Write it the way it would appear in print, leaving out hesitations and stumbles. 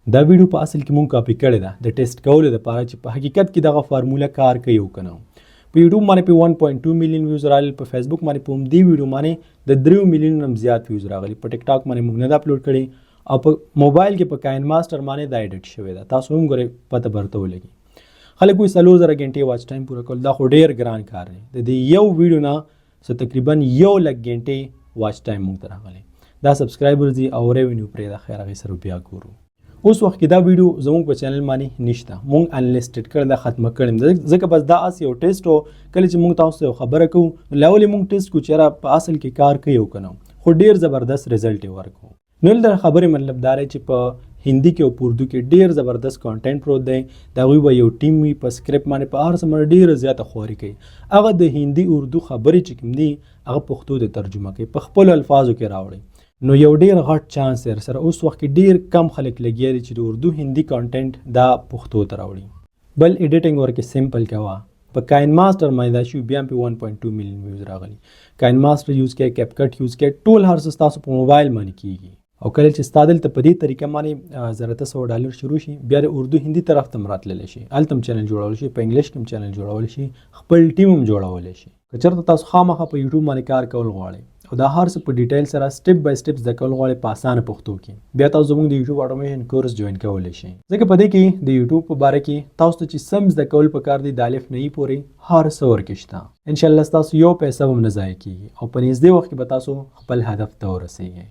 دا ویډیو په اصل کې مونږ کاپي کړې ده د ټیسټ کولو لپاره چې په حقیقت کې دغه فارموله کار کوي او کنه. په یوټیوب باندې په 1.2 میلیون ویوز راغلي، په فیسبوک باندې په همدې ویډیو باندې د 3 میلیون هم زیات ویوز راغلي، په ټیک ټاک باندې موږ نه ده اپلوډ کړې او په موبایل کې په کاین ماستر باندې دا ایډیټ شوې ده. تاسو هم ګورئ، پته به درته ولګي. خلک وایي 4000 غنټې واچ ټایم پوره کول، دا خو ډیر ګران کار دی. د دې یو ویډیو نه څه تقریبا 1 لک غنټې واچ ټایم موږ ته راغلی. دا سبسکرایبرز دي او ریونیو پرې د خیر، هغې سره بیا ګورو. اوس وخت کې دا ویډیو زموږ په چینل باندې نشته، مونږ انلیسټډ کړل دا، ختمه کړم، ځکه بس دا اس یو ټیسټ و. کله چې مونږ تاسو یو خبره کوو نو لاولې مونږ ټیسټ کو چې په اصل کې کار کوي او کنه، خو ډیر زبردست رزلټ یې ورکو. نو د خبرې مطلب دا دی چې په هندي کې او په اردو کې ډیر زبردست کانټینټ پروت دی. د هغوی به یو ټیم وي، په سکرپټ باندې په هر څه باندې ډیره زیاته خواري کوي. هغه د هندي اردو خبرې چې کوم دي، هغه پښتو ته ترجمه کوي، په خپلو الفاظو کې راوړي، نو یو ډیر غټ چانس دی سره. اوس وخت کې ډیر کم خلک لګیا دي چې د اردو هندي کانټینټ دا پښتو ته راوړي. بل ایډیټینګ ورکې سمپل کوه. په کاین ماستر باندې دا شو، بیا په 1.2 میلیون ویوز راغلي. کاین ماستر یوز کې، کیپ کټ یوز کې، ټول هر څه تاسو په موبایل باندې کیږي. او کله چې ستا دلته په دې طریقه باندې 1800 ډالر شروع شي، بیا د اردو هندي طرف ته راتللی شي، هلته هم چینل جوړول شي، په انګلیش کې هم چینل جوړول شي، خپل ټیم هم جوړولی شي. که چېرته تاسو خامخا په یوټیوب باندې کار کول غواړئ او دا هر څه په ډیټیل سره سټپ بای سټپ زده کول غواړئ په اسانه پښتو کې، بیا تاسو زموږ د یوټیوب اټومیشن کورس جوین کولی شئ، ځکه په دې کې د یوټیوب په باره کې تاسو ته چې سم زده کول پکار دي، د الف نه ای پورې هر څه ورکې شته. انشاءالله ستاسو یو پیسه هم نه ضایع کیږي او په نږدې وخت کې به تاسو خپل هدف ته ورسیږئ.